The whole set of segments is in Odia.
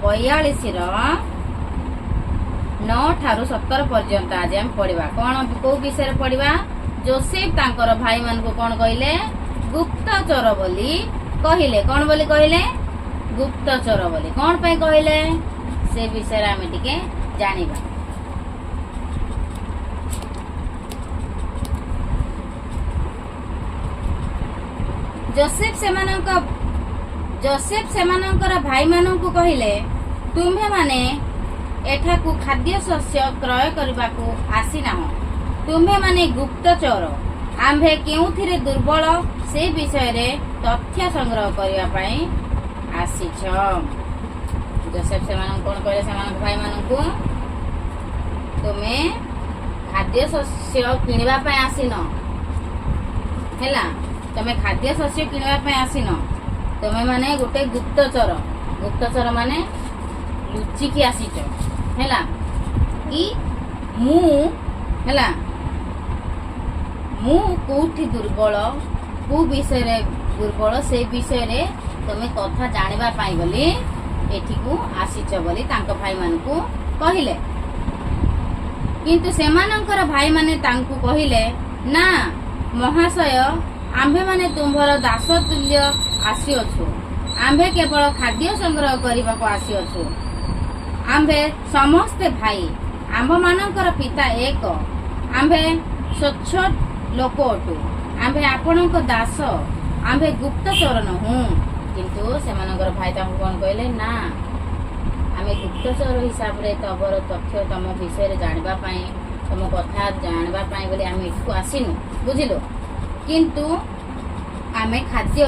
42ର 9 ଠାରୁ 17 ପର୍ଯ୍ୟନ୍ତ ଆଜି ଆମେ ପଢିବା। କଣ, କୋଉ ବିଷୟରେ ପଢିବା? ଜୋସେଫ ତାଙ୍କର ଭାଇମାନଙ୍କୁ କଣ କହିଲେ? ଗୁପ୍ତଚର ବୋଲି କହିଲେ। କଣ ବୋଲି କହିଲେ? ଗୁପ୍ତଚର ବୋଲି କଣ ପାଇଁ କହିଲେ, ସେ ବିଷୟରେ ଆମେ ଟିକେ ଜାଣିବା। ଜୋସେଫ ସେମାନଙ୍କର ଭାଇମାନଙ୍କୁ କହିଲେ, "ତୁମ୍ଭେମାନେ ଏଠାକୁ ଖାଦ୍ୟ ଶସ୍ୟ କ୍ରୟ କରିବାକୁ ଆସିନାହ। ତୁମ୍ଭେମାନେ ଗୁପ୍ତଚର। ଆମ୍ଭେ କେଉଁଥିରେ ଦୁର୍ବଳ, ସେ ବିଷୟରେ ତଥ୍ୟ ସଂଗ୍ରହ କରିବା ପାଇଁ ଆସିଛ।" ଜୋସେଫ ସେମାନଙ୍କୁ କଣ କହିଲେ? ସେମାନଙ୍କ ଭାଇମାନଙ୍କୁ, ତୁମେ ଖାଦ୍ୟ ଶସ୍ୟ କିଣିବା ପାଇଁ ଆସିନ। ହେଲା, ତମେ ଖାଦ୍ୟ ଶସ୍ୟ କିଣିବା ପାଇଁ ଆସିନ। ତୁମେ ମାନେ ଗୋଟେ ଗୁପ୍ତଚର। ଗୁପ୍ତଚର ମାନେ ଲୁଚିକି ଆସିଛ। ହେଲା କି? ମୁଁ ହେଲା, ମୁଁ କୋଉଠି ଦୁର୍ବଳ, କୋଉ ବିଷୟରେ ଦୁର୍ବଳ, ସେଇ ବିଷୟରେ ତମେ କଥା ଜାଣିବା ପାଇଁ ବୋଲି ଏଠିକୁ ଆସିଛ ବୋଲି ତାଙ୍କ ଭାଇମାନଙ୍କୁ କହିଲେ। କିନ୍ତୁ ସେମାନଙ୍କର ଭାଇମାନେ ତାଙ୍କୁ କହିଲେ, "ନା ମହାଶୟ, ଆମ୍ଭେମାନେ ତୁମ୍ଭର ଦାସ ତୁଲ୍ୟ ଆସିଅଛୁ। ଆମ୍ଭେ କେବଳ ଖାଦ୍ୟ ସଂଗ୍ରହ କରିବାକୁ ଆସିଅଛୁ। ଆମ୍ଭେ ସମସ୍ତେ ଭାଇ। ଆମ୍ଭମାନଙ୍କର ପିତା ଏକ। ଆମ୍ଭେ ସ୍ୱଚ୍ଛ ଲୋକ ଅଟୁ। ଆମ୍ଭେ ଆପଣଙ୍କ ଦାସ। ଆମ୍ଭେ ଗୁପ୍ତଚର ନୋହୁଁ।" କିନ୍ତୁ ସେମାନଙ୍କର ଭାଇ ତାଙ୍କୁ କଣ କହିଲେ? ନା, ଆମେ ଗୁପ୍ତଚର ହିସାବରେ ତମର ତଥ୍ୟ, ତମ ବିଷୟରେ ଜାଣିବା ପାଇଁ, ତମ କଥା ଜାଣିବା ପାଇଁ ବୋଲି ଆମେ ଏଠିକୁ ଆସିନୁ, ବୁଝିଲୁ? କିନ୍ତୁ ଆମେ ଖାଦ୍ୟ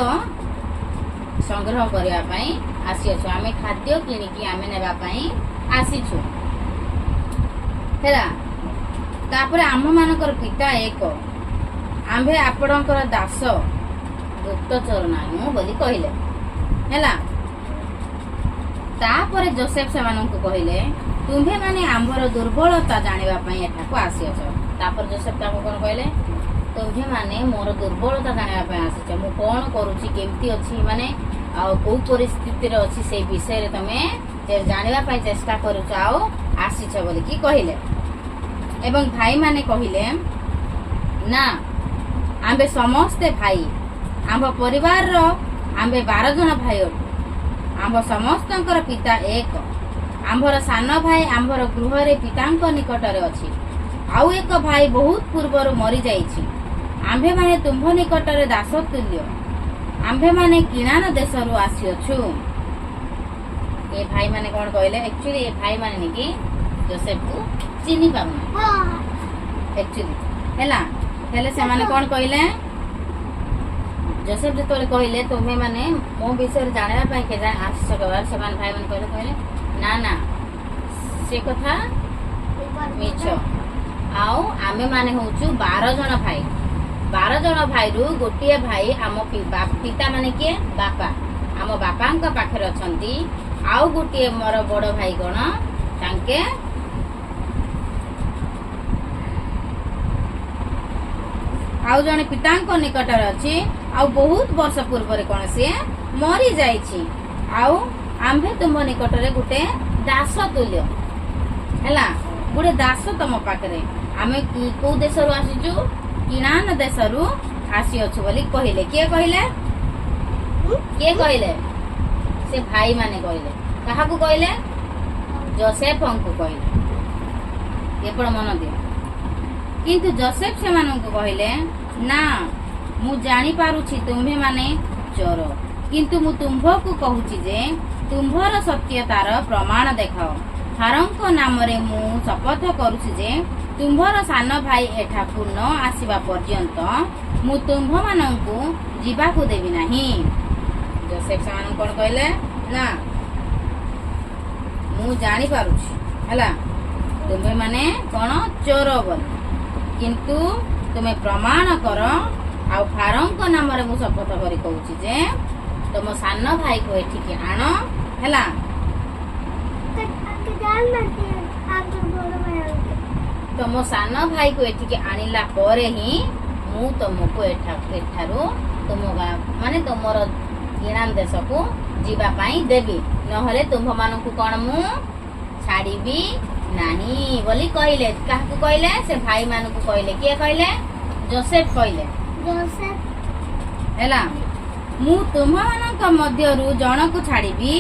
ସଂଗ୍ରହ କରିବା ପାଇଁ ଆସିଅଛୁ। ଆମେ ଖାଦ୍ୟ କିଣିକି ଆମେ ନେବା ପାଇଁ ଆସିଛୁ। ହେଲା, ତାପରେ ଆମ୍ଭମାନଙ୍କର ପିତା ଏକ। ଆମ୍ଭେ ଆପଣଙ୍କର ଦାସ, ଗୁପ୍ତଚର ନାହୁଁ ବୋଲି କହିଲେ। ହେଲା, ତାପରେ ଜୋସେଫ ସେମାନଙ୍କୁ କହିଲେ, "ତୁମ୍ଭେମାନେ ଆମ୍ଭର ଦୁର୍ବଳତା ଜାଣିବା ପାଇଁ ଏଠାକୁ ଆସିଅଛ।" ତାପରେ ଜୋସେଫ ତାଙ୍କୁ କଣ କହିଲେ? ତୁମ୍ଭେମାନେ ମୋର ଦୁର୍ବଳତା ଜାଣିବା ପାଇଁ ଆସିଛ। ମୁଁ କଣ କରୁଛି, କେମିତି ଅଛି, ମାନେ ଆଉ କୋଉ ପରିସ୍ଥିତିରେ ଅଛି, ସେଇ ବିଷୟରେ ତମେ ଜାଣିବା ପାଇଁ ଚେଷ୍ଟା କରୁଛ ଆଉ ଆସିଛ ବୋଲିକି କହିଲେ। ଏବଂ ଭାଇମାନେ କହିଲେ, "ନା, ଆମ୍ଭେ ସମସ୍ତେ ଭାଇ। ଆମ୍ଭ ପରିବାରର ଆମ୍ଭେ 12 ଜଣ ଭାଇ ଅଟୁ। ଆମ୍ଭ ସମସ୍ତଙ୍କର ପିତା ଏକ। ଆମ୍ଭର ସାନ ଭାଇ ଆମ୍ଭର ଗୃହରେ ପିତାଙ୍କ ନିକଟରେ ଅଛି। ଆଉ ଏକ ଭାଇ ବହୁତ ପୂର୍ବରୁ ମରିଯାଇଛି। ଆମ୍ଭେମାନେ ତୁମ୍ଭ ନିକଟରେ ଦାସ ତୁଲ୍ୟ। ଆମ୍ଭେମାନେ କିଣାନ ଦେଶରୁ ଆସିଅଛୁ।" ଏ ଭାଇମାନେ କଣ କହିଲେ? ଆକ୍ଚୁଆଲି ଏ ଭାଇମାନେ ନାକି ଜୋସେଫକୁ ଚିହ୍ନି ପାରୁନାହାନ୍ତି ଆକ୍ଚୁଆଲି। ହେଲା, ହେଲେ ସେମାନେ କଣ କହିଲେ? ଜୋସେଫ ଯେତେବେଳେ କହିଲେ, ତୁମେ ମାନେ ମୋ ବିଷୟରେ ଜାଣିବା ପାଇଁ କେଜାଣି ଆସିଛ କହିବାର, ସେମାନେ ଭାଇମାନେ କହିଲେ, ନା ନା, ସେ କଥା ମିଛ। ଆଉ ଆମେ ମାନେ ହଉଛୁ 12 ଜଣ ଭାଇ। 12 ଜଣ ଭାଇରୁ ଗୋଟିଏ ଭାଇ ଆମ ପିତା, ମାନେ କିଏ? ବାପା। ଆମ ବାପାଙ୍କ ପାଖରେ ଅଛନ୍ତି। ଆଉ ଗୋଟିଏ ମୋର ବଡ ଭାଇ କଣ, ତାଙ୍କେ ଆଉ ଜଣେ ପିତାଙ୍କ ନିକଟରେ ଅଛି। ଆଉ ବହୁତ ବର୍ଷ ପୂର୍ବରେ କଣ ସିଏ ମରି ଯାଇଛି। ଆଉ ଆମ୍ଭେ ତୁମ୍ଭ ନିକଟରେ ଗୋଟେ ଦାସ ତୁଲ୍ୟ। ହେଲା, ଗୋଟେ ଦାସ ତମ ପାଖରେ। ଆମେ କୋଉ ଦେଶରୁ ଆସିଛୁ? କିଣାନ ଦେଶରୁ ଆସିଅଛୁ ବୋଲି କହିଲେ। କିଏ କହିଲେ? କିଏ କହିଲେ? ସେ ଭାଇମାନେ କହିଲେ। କାହାକୁ କହିଲେ? ଜୋସେଫଙ୍କୁ କହିଲେ। ଏପଟ ମନ ଦିଅ। କିନ୍ତୁ ଜୋସେଫ ସେମାନଙ୍କୁ କହିଲେ, "ନା, ମୁଁ ଜାଣିପାରୁଛି ତୁମ୍ଭେମାନେ ଚୋର। କିନ୍ତୁ ମୁଁ ତୁମ୍ଭକୁ କହୁଛି ଯେ ତୁମ୍ଭର ସତ୍ୟତାର ପ୍ରମାଣ ଦେଖାଅ। ଫାରୋଙ୍କ ନାମରେ ମୁଁ ଶପଥ କରୁଛି ଯେ ତୁମ୍ଭର ସାନ ଭାଇ ଏଠାକୁ ନ ଆସିବା ପର୍ଯ୍ୟନ୍ତ ମୁଁ ତୁମ୍ଭମାନଙ୍କୁ ଯିବାକୁ ଦେବି ନାହିଁ।" ଜୋସେଫ ସେମାନଙ୍କୁ କଣ କହିଲେ? ନା, ମୁଁ ଜାଣିପାରୁଛି, ହେଲା, ତୁମ୍ଭେମାନେ କଣ ଚୋର ବୋଲି। କିନ୍ତୁ ତୁମେ ପ୍ରମାଣ କର। ଆଉ ଫାରୋଙ୍କ ନାମରେ ମୁଁ ଶପଥ କରି କହୁଛି ଯେ ତମ ସାନ ଭାଇକୁ ଏଠିକି ଆଣ। ହେଲା? ଜାଣିନାହାନ୍ତି ଆଗରୁ ବଡ ଭାଇ। ତମ ସାନ ଭାଇକୁ ଏଠିକି ଆଣିଲା ପରେ ହିଁ ମୁଁ ତମକୁ ଏଠାରୁ ତୁମ ଗାଁ, ମାନେ ତମର କିଣାନ ଦେଶକୁ ଯିବା ପାଇଁ ଦେବି, ନହେଲେ ତୁମ୍ଭମାନଙ୍କୁ କଣ ମୁଁ ଛାଡ଼ିବି ନାହିଁ ବୋଲି କହିଲେ। କାହାକୁ କହିଲେ? ସେ ଭାଇମାନଙ୍କୁ କହିଲେ। କିଏ କହିଲେ? ଜୋସେଫ କହିଲେ। ଜୋସେଫ। ହେଲା, ମୁଁ ତୁମ୍ଭମାନଙ୍କ ମଧ୍ୟରୁ ଜଣକୁ ଛାଡ଼ିବି,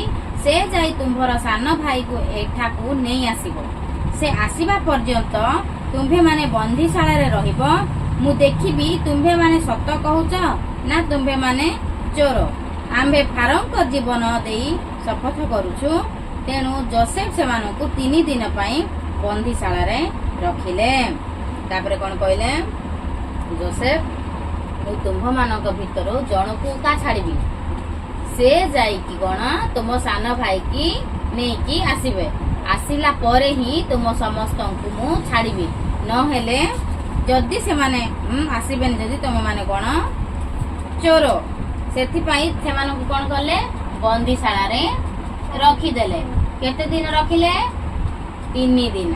ସେ ଯାଇ ତୁମ୍ଭର ସାନ ଭାଇକୁ ଏଠାକୁ ନେଇ ଆସିବ। ସେ ଆସିବା ପର୍ଯ୍ୟନ୍ତ ତୁମ୍ଭେମାନେ ବନ୍ଦିଶାଳାରେ ରହିବ। ମୁଁ ଦେଖିବି ତୁମ୍ଭେମାନେ ସତ କହୁଛ ନା ତୁମ୍ଭେମାନେ ଚୋର। ଆମ୍ଭେ ଫାରୋଙ୍କ ଜୀବନ ଦେଇ ଶପଥ କରୁଛୁ। ତେଣୁ ଜୋସେଫ ସେମାନଙ୍କୁ 3 ଦିନ ପାଇଁ ବନ୍ଦିଶାଳାରେ ରଖିଲେ। ତାପରେ କଣ କହିଲେ ଜୋସେଫ? ମୁଁ ତୁମ୍ଭମାନଙ୍କ ଭିତରୁ ଜଣକୁ କା ଛାଡ଼ିବି, ସେ ଯାଇକି କଣ ତୁମ ସାନ ଭାଇକି ନେଇକି ଆସିବେ। ଆସିଲା ପରେ ହିଁ ତୁମ ସମସ୍ତଙ୍କୁ ମୁଁ ଛାଡ଼ିବି। ନହେଲେ ଯଦି ସେମାନେ ଆସିବେନି ଯଦି, ତୁମେମାନେ କଣ ଚୋର। ସେଥିପାଇଁ ସେମାନଙ୍କୁ କଣ କଲେ? ବନ୍ଦିଶାଳାରେ ରଖିଦେଲେ। କେତେ ଦିନ ରଖିଲେ? 3 ଦିନ।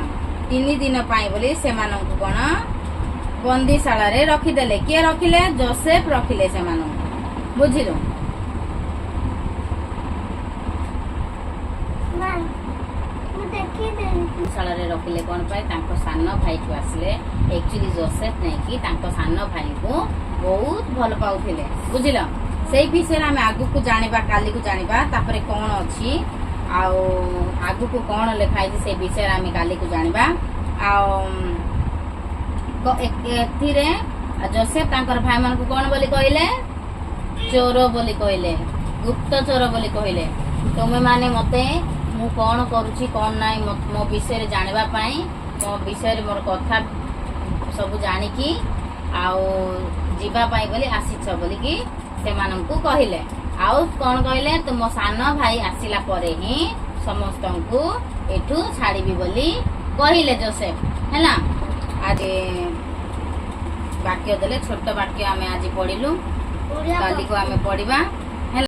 3 ଦିନ ପାଇଁ ବୋଲି ସେମାନଙ୍କୁ କଣ ବନ୍ଦିଶାଳାରେ ରଖିଦେଲେ। କିଏ ରଖିଲେ? ଜୋସେଫ ରଖିଲେ ସେମାନଙ୍କୁ। ବୁଝିଲୁ? ମା, ମୁଁ ଦେଖିଦେଲି। ଶାଳାରେ ରଖିଲେ କଣ ପାଇଁ? ତାଙ୍କ ସାନ ଭାଇକୁ ଆସିଲେ। ଆକ୍ଚୁଆଲି ଜୋସେଫ ନେଇକି ତାଙ୍କ ସାନ ଭାଇଙ୍କୁ ବହୁତ ଭଲ ପାଉଥିଲେ। ବୁଝିଲ? ସେଇ ବିଷୟରେ ଆମେ ଆଗକୁ ଜାଣିବା, କାଲିକୁ ଜାଣିବା। ତାପରେ କଣ ଅଛି ଆଉ ଆଗକୁ କଣ ଲେଖା ହେଇଛି, ସେ ବିଷୟରେ ଆମେ କାଲିକୁ ଜାଣିବା। ଆଉ ଏଥିରେ ଜୋସେଫ ତାଙ୍କର ଭାଇମାନଙ୍କୁ କଣ ବୋଲି କହିଲେ? ଚୋର ବୋଲି କହିଲେ, ଗୁପ୍ତ ଚୋର ବୋଲି କହିଲେ। ତୁମେମାନେ ମତେ ମୁଁ କଣ କରୁଛି କଣ ନାହିଁ ମୋ ବିଷୟରେ ଜାଣିବା ପାଇଁ, ମୋ ବିଷୟରେ ମୋର କଥା ସବୁ ଜାଣିକି ଆଉ ଯିବା ପାଇଁ ବୋଲି ଆସିଛ ବୋଲିକି ସେମାନଙ୍କୁ କହିଲେ। ଆଉ କଣ କହିଲେ? ତୁମ ସାନ ଭାଇ ଆସିଲା ପରେ ହିଁ ସମସ୍ତଙ୍କୁ ଏଠୁ ଛାଡ଼ିବି ବୋଲି କହିଲେ ଜୋସେଫ। ହେଲା, ଆଜି ବାକ୍ୟ ଦେଲେ, ଛୋଟ ବାକ୍ୟ ଆମେ ଆଜି ପଢିଲୁ। ଓଡ଼ିଆ। କାଲିକୁ ଆମେ ପଢିବା।